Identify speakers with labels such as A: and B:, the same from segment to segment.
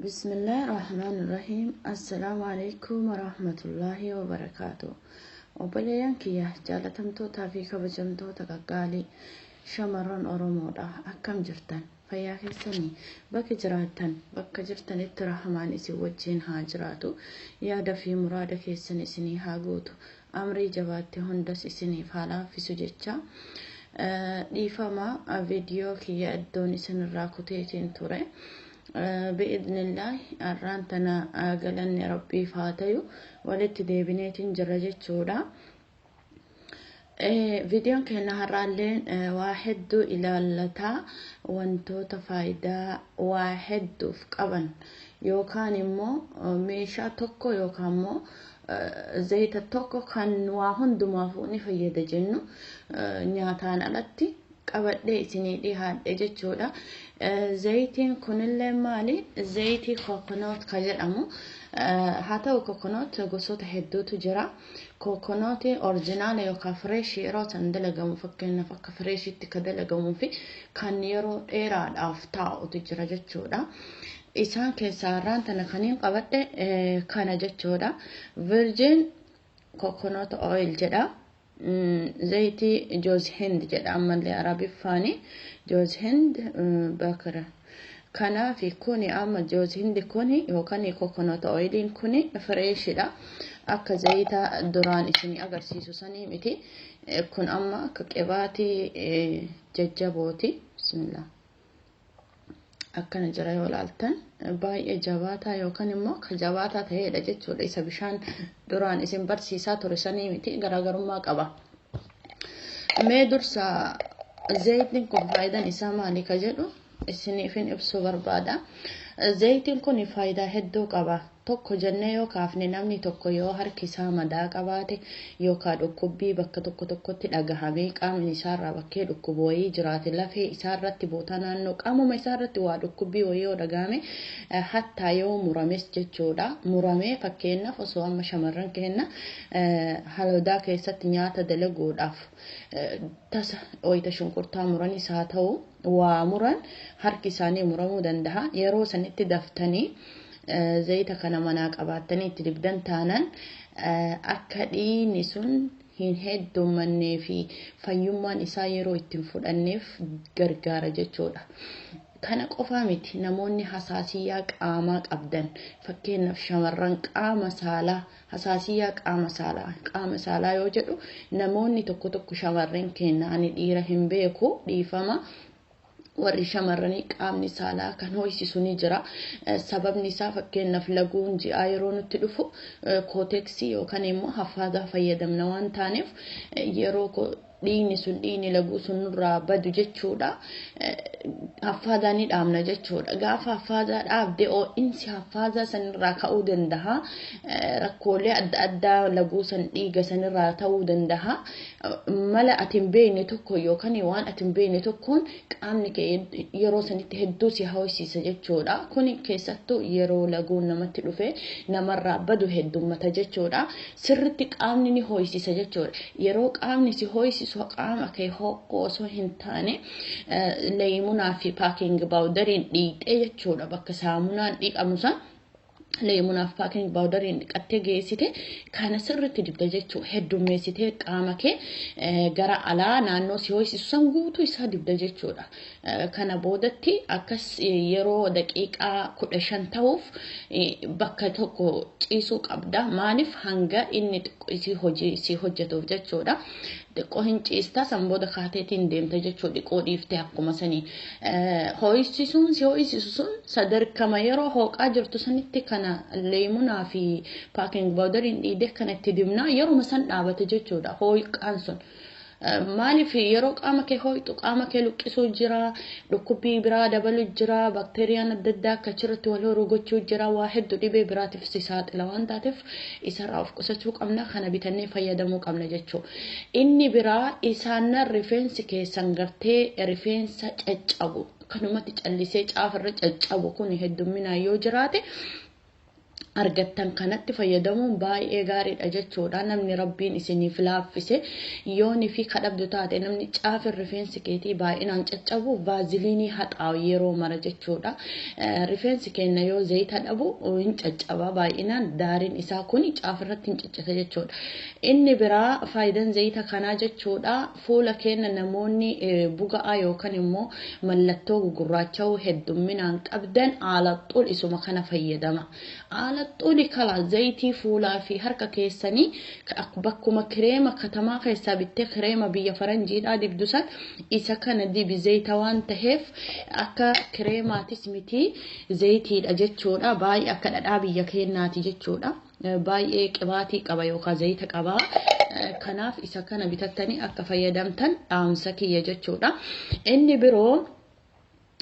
A: Bismillah ar-Rahmaan ar-Rahiim. Assalaamu alaikum warahmatullaahi wabarakaatu. Obboleeyyan kiyya jaalatamtootaa fi kabajamtoota qaqqaalii shamarran Oromoodha. Akkam jirtan? Fayyaa keessanii bakka jiraattan bakka jirtanitti rahamaan isin wajjin haa jiraatu. Yaada fi muraada keessan isinii haa guutu. Amrii jabaatte hundas isiniif haa laaffisu jecha. Dhiifama, viidiyoo kiyya iddoon isinirraa kuteetiin ture. Bi'idnillah har'aan tana galanni rabbiif haa ta'u, walitti deebineetiin jira jechuudha. Viidiyoon keenya har'aalleen waa hedduu ilaallataa, wantoota faayidaa waa hedduuf qaban yookaan immoo meeshaa tokko yookaan immoo zayita tokko kan waa hundumaafuu ni fayyada jennu nyaataan alatti qabadhee isinii dhihaadhe jechuudha. Zayitiin kunillee maali? Zayitii coconut ka jedhamu. Haa ta'u, coconut gosoota hedduutu jira. Coconutii original yookaan freshii yeroo san dalagamu, fakkeenyaaf akka freshiitti ka dalagamuu fi kan yeroo dheeraadhaaf taa'utu jira jechuudha. Isaan keessaa har'aan tana kaniin qabadhe kana jechuudha. Virgin coconut oil jedha. Zayitii جوز هند jedha ammallee Arabiffaani. جوز هند bakara. Kanaaf kuni amma جوز هند kuni yookaan coconut oiliin kuni freshidha. Akka zayita duraan isinii agarsiisu sanii miti. Kun amma akka qibaatii jajjabooti. Bismillah. Akkana jira, yoo ilaaltan baay'ee jabaataa yookaan immoo akka jabaataa ta'edha jechuudha. Isa bishaan duraan isin barsiisaa ture sanii miti, garaagarummaa qaba. Mee dursa zayitni kun faayidaan isaa maali ka jedhu isiniifin ibsuu barbaada. Zayitiin kun faayidaa hedduu qaba. Tokko jennee yoo kaafne, namni tokko yoo harki isaa madaa qabaate yookaan dhukkubbii bakka tokko tokkotti dhagahamee qaamni isaarraa bakkee dhukkubu wayii jiraate, lafee isaarratti, bootaa naannoo qaamuma isaarratti waa dhukkubbii wayii yoo dhagahame, hattaa yoo murames jechuudha. Muramee fakkeenyaaf osoo amma shamarran keenya halodaa keessatti nyaata dalaguudhaaf tasa oyita shunkurtaa muranis haa ta'u waa muran, harki isaanii muramuu danda'a. Yeroo sanitti daftanii zayita kana manaa qabaattanii itti dibdan taanaan, akka dhiigni sun hin heddummannee fi fayyummaan isaa yeroo ittiin fudhanneef gargaara jechuudha. Kana qofaa miti, namoonni hasaasiyyaa qaamaa qabdan, fakkeenyaaf shamarran qaama saalaa, hasaasiyyaa qaama saalaa, qaama saalaa yoo jedhu namoonni tokko tokko shamarran keenya, ani dhiira hin beeku, dhiifama, warri shamarranii qaamni saalaa kan ho'isisu ni jira. Sababni isaa fakkeenyaaf laguun ji'aa yeroo nutti dhufu Kotex yookaan immoo haffaadaa fayyadamna waan taaneef, yeroo dhiigni sun, dhiigni laguu sun nurraa badu jechuudha. Haffaadaa ni dhaabna jechuudha. Gaafa haffaadaa dhaabde ho'iinsi haffaadaa sanirraa ka'uu danda'a. Rakkoolee adda addaa laguu san dhiiga sanirraa ta'uu danda'a. Mala ati hin beekne tokko yookaan waan ati hin beekne tokkoon qaamni kee yeroo sanitti hedduu si hawwisiisa jechuudha. Kuni keessattuu yeroo laguun namatti dhufe namarraa badu heddummata jechuudha. Sirritti qaamni ni ho'isiisa jechuudha. Yeroo qaamni si ho'isiisu qaama kee hoqqoo osoo hin taane leemunaa fi baking powderiin dhiqxee jechuudha. Bakka saamunaan dhiqamu san leemunaaf baking powderiin dhiqattee geessite kana sirritti dibda jechuudha. Heddummeessitee qaama kee gara alaa naannoo si ho'isiisu san guutuu isaa dibda jechuudha. Kana boodatti akkas yeroo daqiiqaa 15 ta'uuf bakka tokko ciisuu qabda. Maaliif? Hanga inni xiqqoo hojii si hojjetuuf jechuudha. Xiqqoo hin ciista, san booda kaateetiin deemta jechuudha. Dhiqoo dhiiftee akkuma sanii. Ho'isiisuun si ho'isiisu sun sadarkama yeroo hooqaa jirtu sanitti kana leemunaa fi baking powderiin dhiidee kana itti dibnaa yeruma san dhaabate jechuudha hooqaan sun. Maaliif? Yeroo qaama kee ho'itu qaama kee luqqisuu jira, dhukkubbii biraa dabaluu jira, bakteeriyaan adda addaa akka achirratti wal horuu gochuu jira, waa hedduu dhibee biraatiif si saaxila waan taateef isarraa of qusachuu qabna, kana bitannee fayyadamuu qabna jechuudha. Inni biraa isaannan rifeensi keessan gartee rifeensa caccabu, kanumatti callisee caafarra caccabu kun heddumminaan yoo jiraate, Argattan kanatti fayyadamuun baay'ee gaariidha jechuudha. Namni Rabbiin isiniif laaffise yoonii fi kadhabdu taate, namni caafin rifeensi keetii baay'inaan caccabu vaaziliinii haxaawu yeroo mara jechuudha. Rifeensi keenya yoo zayita dhabu hin caccaba baay'inaan, daariin isaa kun caafirratti hin ciccita jechuudha. Inni biraa faayidaan zayita kanaa jechuudha, fuula keenya namoonni buga'aa yookaan immoo mallattoo gugurraacha'uu heddumminaan qabdan haala isuma kana fayyadama. Haala kala zayitii fuulaa fi harka keessanii bakkuma kireema katamaa keessaa bittee kireema biyya faranjiidhaa dibdu san isa kana dibi. Zayita waan taheef akka kireemaatis miti, zayitiidha jechuudha. Baay'ee akka dhadhaa biyya keenyaati jechuudha. Baay'ee qibaatii qaba yookaan zayita qaba. Kanaaf isa kana bitattanii akka fayyadamtan dhaamsa kiyya jechuudha. Inni biroo,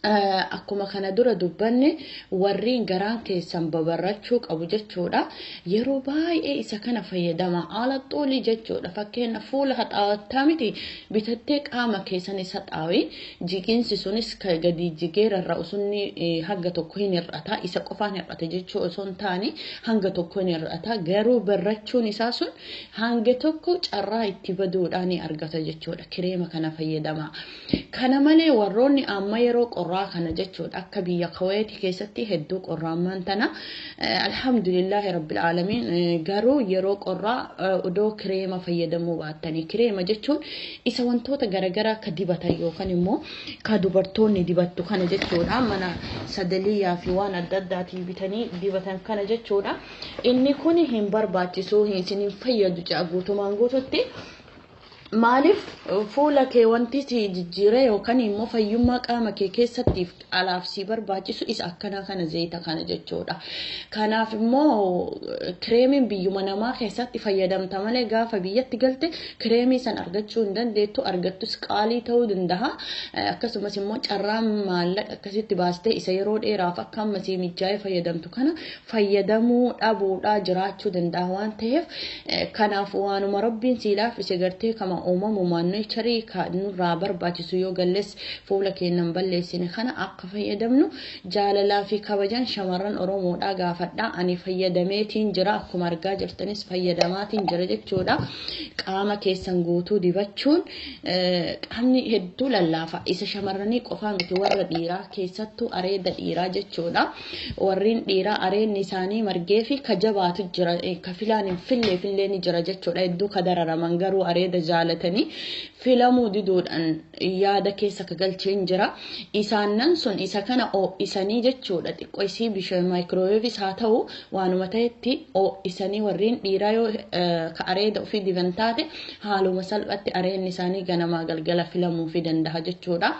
A: akkuma kana dura dubbanne, warreen garaan keessan babarrachuu qabu jechuudha. Yeroo baay'ee isa kana fayyadama, haala xoolii jechuudha. Fakkeenya fuula haxaawattaa miti, bitattee qaama keessanis haxaawi, jigiinsi sunis gadi jigee rarra'u sunni hanga tokko hin hir'ata. Isa qofaan hir'ata jechuu osoo hin taane, hanga tokko hin hir'ata. Garuu barrachuun isaa sun hanga tokko carraa itti baduudhaan ni argata jechuudha. Kireema kana fayyadama. Kana malee warroonni amma yeroo qorraa kana jechuudha, akka biyya Kuweeti keessatti hedduu qorraammaan tana, alhamdulillahi rabbil aalamiin, garuu yeroo qorraa odoo kireema fayyadamuu baattanii. Kireema jechuun isa wantoota garaagaraa ka dibatan yookaan immoo ka dubartoonni dibattu kana jechuudha, mana sadaliyyaa fi waan adda addaatii bitanii dibatan kana jechuudha. Inni kun hin barbaachisu, isin hin fayyadu guutumaan guututti. Maaliif? Fuula kee wanti si jijjiiree yookaan immoo fayyummaa qaama kee keessatti alaaf si barbaachisu isa akkanaa kana, zayita kana jechuudha. Kanaaf immoo kireemiin biyyuma namaa keessatti fayyadamta malee gaafa biyyatti galte kireemii san argachuu hin dandeettu, argattus qaalii ta'uu danda'a. Akkasumas immoo carraan maallaqa akkasitti baastee isa yeroo dheeraaf akka ammasii mijaa'ee fayyadamtu kana fayyadamuu dhabuudhaa jiraachuu danda'a waan ta'eef, kanaaf waanuma Rabbiin sii laaffise gartee kama uumamumaan nature kan nurraa barbaachisu, yoo galles fuula keenyan balleessine kana akka fayyadamnu jaalalaa fi kabajan shamarran Oromoodhaa gaafadha. Ani fayyadameetiin jira, akkuma argaa jirtanis fayyadamaatiin jira jechuudha. Qaama keessan guutuu dibachuun qaamni hedduu lallaafa. Isa shamarranii qofaa miti, warra dhiiraa keessattuu areeda dhiiraa jechuudha. Warreen dhiiraa areenni isaanii margee fi ka jabaatu jira, ka filaan hin fillee fillee ni jira jechuudha. Hedduu ka dararaman garuu areeda jaalatanii filamuu diduudhaan yaada keessa ka galcheen jira. Isaannan sun isa kana ho'isanii jechuudha. Xiqqoo isii bishaan maayikirooweevis haa ta'u, waanuma ta'etti ho'isanii, warreen dhiiraa yoo ka areeda ofii diban taate haaluma salphatti areenni isaanii ganamaa galgala filamuufii danda'a jechuudha.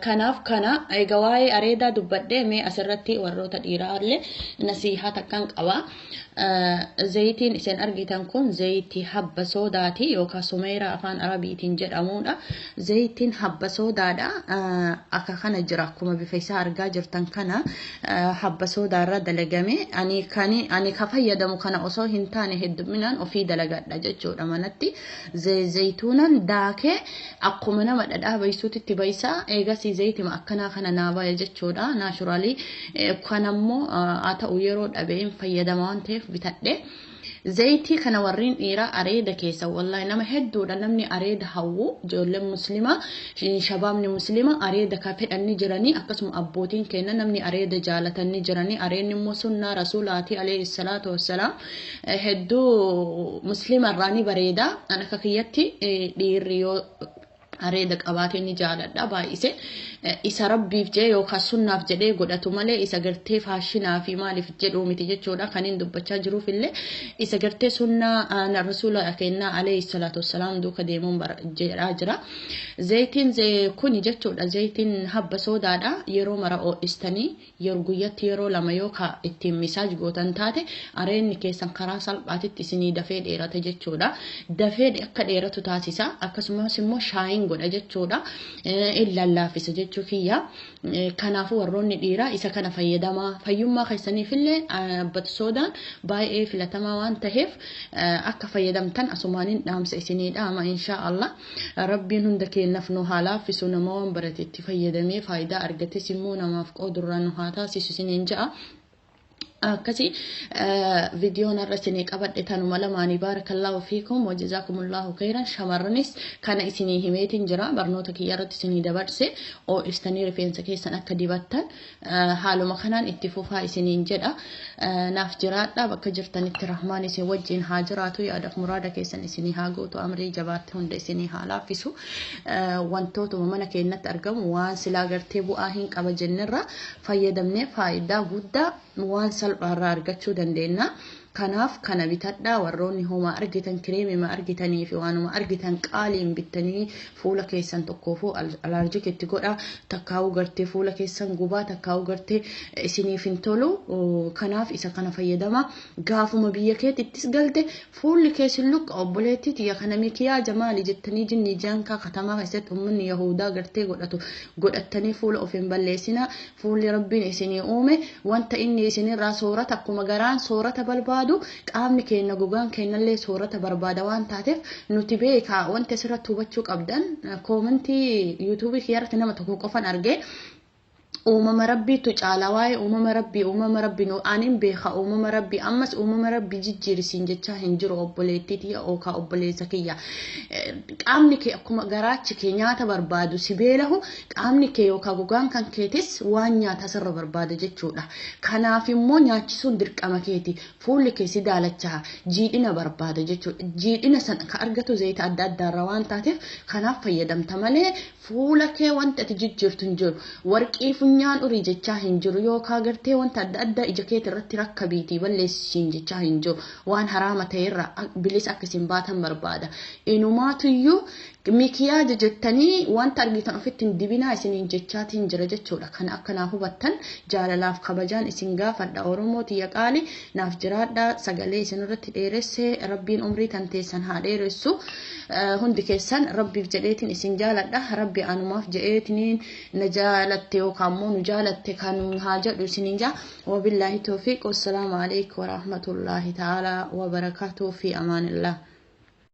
A: Kanaaf kana egaa waa'ee areedaa dubbadhee, mee asirratti warroota dhiiraa illee nasiihaa takkan qaba. Zayitiin isin argitan kun zayitii habba soodaati yookaan sumeera afaan Arabiitiin jedhamudha. Zayitiin habba soodaadha. Akka kana jira, akkuma bifa isaa argaa jirtan kana habba soodaarra dalagame. Ani kan ani ka fayyadamu kana osoo hin taane hedduminaan ofii dalagadha jechuudha manatti. Zayituunan daakee akkuma nama dhadhaa bayisuutitti bayisaa, eegasii zayitima akkanaa kana naa baya jechuudha. Naturally kanammoo haa ta'u yeroo dhabeen fayyadama waan ta'eef bitadhe. Zayitii kana warreen dhiiraa areeda keessa, wallahi nama hedduudha namni areeda hawwu, ijoolleen muslimaa, shabaabni muslimaa areeda ka fedhan ni jiranii, akkasuma abbootiin keenya namni areeda jaalatan ni jiranii. Areenni immoo sunnaa rasuulaati alayhi salaatu wassalaam, hedduu muslimarraa ni bareeda. An akka kiyyatti dhiirri yoo areeda qabaatee ni jaaladha baay'ise. Isa Rabbiif jedhee yookaan sunnaaf jedhee godhatu malee isa gartee faashinaa fi maaliif jedhu miti jechuudha. Kan hin dubbachaa jiruuf illee isa gartee sunnaa rasuula kennaa alayhi salaatu wassalaam duuka deemuun jedhaa jira. Zayitiin kuni jechuudha, zayitiin habba soodaadha. Yeroo mara ho'istanii yeroo guyyatti yeroo lama yoo ka ittiin massage gootan taate areenni keessan karaa salphaatitti isinii dafee dheerata jechuudha. Dafee akka dheeratu taasisa. Akkasumas immoo shine godha jechuudha. In lallaafisa jechuu kiyya. Kanaafuu warroonni dhiiraa isa kana fayyadamaa. Fayyummaa keessaniifillee habbatu soodaan baay'ee filatamaa waan ta'eef akka fayyadamtan asumaaniin dhaamsa isinii dhaama inshaa Allah. Rabbiin hunda keenyaaf nu haa laaffisu, nama waan barate itti fayyadamee faayidaa argates immoo namaaf qoodurraa nu haa taasisu isiniin ja'a. Akkasi viidiyoon irra isinii qabadhe tanuma lamaanii. Baarakallaahu fiikum wajazaakumullahu khairan. Shamarranis kana isinii himeetiin jira, barnoota kiyya irratti isinii dabarse. Oo'istanii rifeensa keessan akka dibattan haaluma kanaan itti fufaa isiniin jedha. Naaf jiraadha bakka jirtanitti, rahmaan isin wajjin haa jiraatu, yaadaaf muraada keessan isinii haa gootu, amrii jabaatte hunda isinii haa laaffisu. Wantootuma mana keenyatti argamu waan silaa gartee bu'aa hin qaba jennerra fayyadamnee faayidaa guddaa waan salphaarraa argachuu dandeenya. Kanaaf kana bitadhaa. Warroonni homaa argitan, kireemima argitanii fi waanuma argitan qaaliin bittanii fuula keessan tokkoofuu allergic itti godha, takkaa'uu gartee fuula keessan gubaa, takkaa'uu gartee isiniif hin tolu. Kanaaf isa kana fayyadama. Gaafuma biyya keetittis galte fuulli keessin luqqa. Obboleettii tiyya, kana mikiyaa jamaali jettanii jinni jaankaa katamaa keessatti uummanni yahudaa gartee godhatu godhattanii fuula of hin balleessina. Fuulli rabbiin isinii uume wanta inni isinirraa soorata, akkuma garaan soorata barbaadu qaamni keenya, gogaan keenyallee soorata barbaada waan taateef nuti beekaa. Wanti asirratti hubachuu qabdan, koomentii yuutuubii kiyyarratti nama tokko qofan argee, uumama rabbiitu caala, waa'ee uumama rabbii, uumama rabbii nu anin beeka, uumama rabbii ammas uumama rabbii jijjiirisiin jechaa hin jiru. Obboleettii tiyya ookaa obboleessa kiyya, qaamni kee akkuma garaachi kee nyaata barbaadu si beelahu, qaamni kee yookaan gogaan kan keetis waan nyaata sirra barbaada jechuudha. Kanaaf immoo nyaachisuun dirqama keeti. Fuulli kee si daalachaa, jiidhina barbaada jechuudha. Jiidhina sana ka argatu zayita adda addaarra waan taateef kanaaf fayyadamta malee fuula kee wanta ati jijjiirtu hin jiru. Warqii funyaan urii jechaa hin jiru, yookaan gartee wanta adda addaa ija keeti irratti rakkabiitii balleessisiin jechaa hin jiru. Waan haraama ta'erra bilisa akka isin baatan barbaada. Inumaatuyyuu mikiyaaja jettanii wanta argitan ofitti hin dibinaa isiniin jechaatiin jira jechuudha. Kana akkanaa hubattan jaalalaaf kabajaan isin gaafadha. Oromoo tiyya qaali, naaf jiraadha. Sagalee isin irratti dheeresse, rabbiin umrii tan teessan haa dheeressu. Hundi keessan rabbiif jedheetiin isin jaaladha. Rabbi anumaaf jedheetiin na jaalatte yookaan immoo nu jaalatte kan haa jedhu isiniin jaa. Wabillaahi toofiq. Wassalaamu alaikum warahmatullaahi ta'aalaa wabarakaatuh, fi amaanillah.